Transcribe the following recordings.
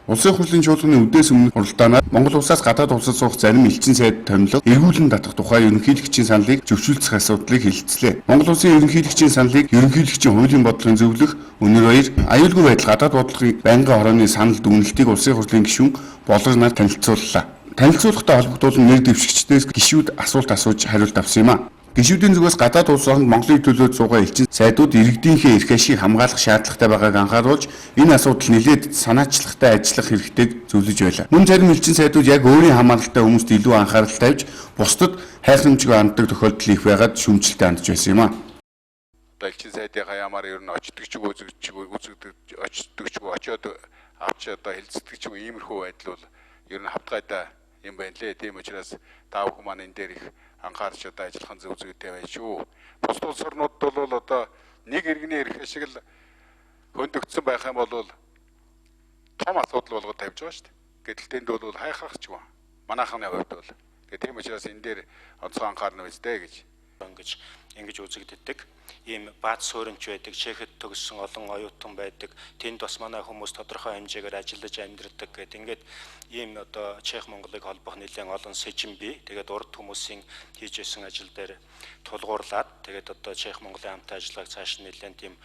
Улсын хурлын чуулганы үдээс өмнөх хуралдаанаар Монгол улсаас гадаад улсад суух зарим элчин сайд томилго эргүүлэн татах тухай ерөнхийлөгчийн саналыг зөвшөөрөх асуудлыг хэлэлцлээ. Монгол улсын ерөнхийлөгчийн саналыг ерөнхийлөгчийн хуулийн бодлогын зөвлөх Өнөр Баяр аюулгүй байдал гадаад бодлогын байнгын хорооны санал дүгнэлтийг улсын хурлын гишүүн Болгор нар танилцууллаа. Танилцуулгатай холбогдуулан нэр дэвшигчдээс гишүүд асуулт асууж хариулт авсан юм а. Гишүүдийн зүгээс гадаад улс оронд Монголыг төлөөд суугаа элчин сайдууд иргэдийнхээ эрх ашиг хамгаалах шаардлагатай байгааг анхааруулж энэ асуудал нэлээд санаачлагтай ажиллах хэрэгтэйг зөвлөж байлаа. Мөн зарим элчин сайдууд яг өөрийн хамааралтай хүмүүст илүү анхаарал тавьж бусдад хайхрамжгүй ханддаг тохиолдол их байгаад шүүмжлэлтэй хандж байсан юм а. Одоо элчин сайдынхаа яамаар ер нь очдөг ч үгүй үзэгдэж очдөг ч үгүй очиод авч одоо хэлцдэг ч үгүй иймэрхүү байдал бол ер нь хавтгайдаа юм байна лээ. Тийм учраас та бүхэн маань энэ дээр их анхаарч одоо ажиллах нь зөв зүйтэй байна шүү. Бусад улс орнуудад бол одоо нэг иргэний эрх ашиг л хөндөгдсөн байх юм бол том асуудал болгоод тавьж байгаа шүү дээ. Гэтэл тэнд бол хайхрах ч юм. Манайхны хувьд бол. Тэгээ тийм учраас энэ дээр онцгой анхаарна үстэй гэж. Ингэж үзэгддэг. Ийм бааз сууринч байдаг, Чехэд төгссөн олон оюутан байдаг. Тэнд бас манай хүмүүс тодорхой хэмжээгээр ажиллаж амьдардаг гэдэг. Ингээд ийм одоо Чех Монголыг холбох нэлээд олон сэжин бий. Тэгээд урд хүмүүсийн хийж исэн ажил дээр тулгуурлаад тэгээд одоо Чех Монголын хамтын ажиллагааг цааш нь нэлээд тийм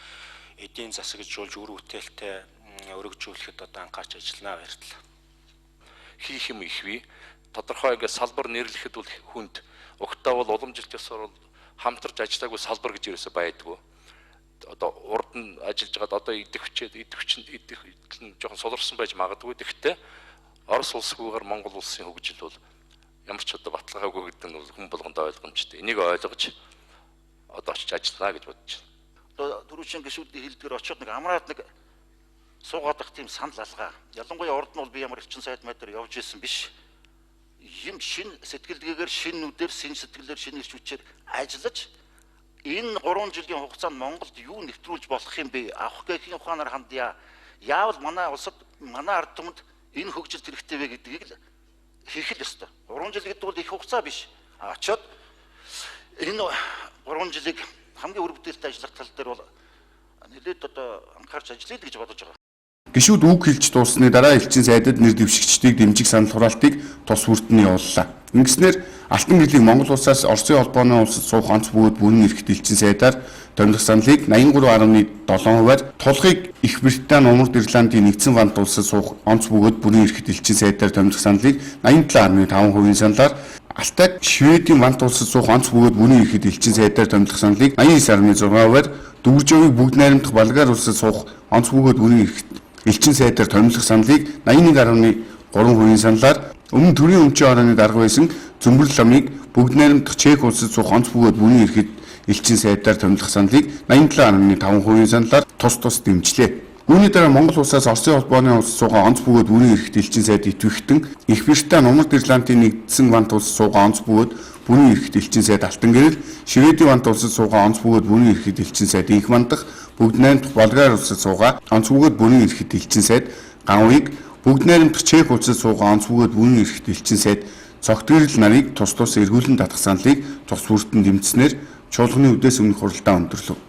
эдийн засагжуулж үр бүтээлтэй өргөжүүлэхэд одоо анхаарч ажиллана. Баярлалаа. Хийх юм их бий. Тодорхой ингээд салбар нэрлэхэд бол хүнд угтаа бол уламжилт ёсоор бол хамтарч ажиллаагүй салбар гэж ерөөсөй байдгүй. Одоо урд нь ажиллаж байгаад одоо идэх хүчээд идэх хүчин идэх нь жоохон суларсан байж магадгүй. Тэгэхдээ Орос улсгүйгээр Монгол улсын хөгжил бол ямар ч одоо баталгаагүй гэдэг нь бол хүн болгонд ойлгомжтой. Энийг ойлгож одоо очиж ажиллана гэж бодож байна. Одоо түрүүчийн гишүүдийн хэлдгээр очиод нэг амраад нэг суугаад ах тийм санал алгаа. Ялангуяа урд нь бол би ямар элчин сайд майдаар явж исэн биш. Юм шин сэтгэлгээгээр шин нүдээр шин сэтгэлээр шин ирч хүчээр ажиллаж энэ 3 жилийн хугацаанд Монголд юу нэвтрүүлж болох юм бэ? Авах гэхийн ухаанаар хандъя. Яавал манай улсад манай ард түмэнд энэ хөгжил хэрэгтэй вэ гэдгийг л хийх л ёстой. 3 жил гэдэг бол их хугацаа биш. Очоод энэ 3 жилийг хамгийн үр бүтээлтэй ажиллах тал дээр бол нэлээд одоо анхаарч ажиллая гэж бодож байгаа. Гишүүд үг хэлж дууссаны дараа элчин сайдад нэр дэвшигчдийг дэмжих санал хураалтыг тус бүрт нь явууллаа. Ингэснээр Алтан гэрлийг Монгол улсаас Оросын холбооны улсад суух онц бөгөөд бүрэн эрхт элчин сайдаар томилох саналыг 83.7%-аар, тулгыг Их Британи, Умард Ирландын нэгдсэн вант улсад суух онц бөгөөд бүрэн эрхт элчин сайдаар томилох саналыг 87.5%-ийн саналаар, Алтайг Шведийн вант улсад суух онц бөгөөд бүрэн эрхт элчин сайдаар томилох саналыг 89.6%-аар, Дүүржөөгийг бүгд найрамдах Болгар улсад суух онц бөгөөд бүрэн эрхт элчин сайдаар томилох саналыг 81.3%-ийн саналаар, өмнө төрийн өмчийн орооны дарга байсан Зөмбөр ламыг бүгд найрамдах Чех улсад суух онц бөгөөд бүрэн эрхт элчин сайдаар томилох саналыг 87.5%-ийн саналаар тус тус дэмжлээ. Үүний дараа Монгол улсаас Оросын холбооны улс суугаа онц бөгөөд бүрэн эрхт элчин сайд итгэвхтэн Их Британи, Умард Ирландын нэгдсэн вант улс суугаа онц бөгөөд бүрэн эрхт элчин сайд Алтан гэрэл, Шведийн вант улсад суугаа онц бөгөөд бүрэн эрхт элчин сайд Инх мандах, бүгд найрамдах Болгар улсад суугаа онц бөгөөд бүрэн эрхт элчин сайд Ганвыг, бүгд найрамдах Чех улсад суугаа онц бөгөөд бүрэн эрхт элчин сайд Цогт гэрэл нарыг тус тус эргүүлэн татах саналыг тус бүртэн дэмжсэнээр чуулганы үдээс өмнөх хуралдаа өндөрлөв.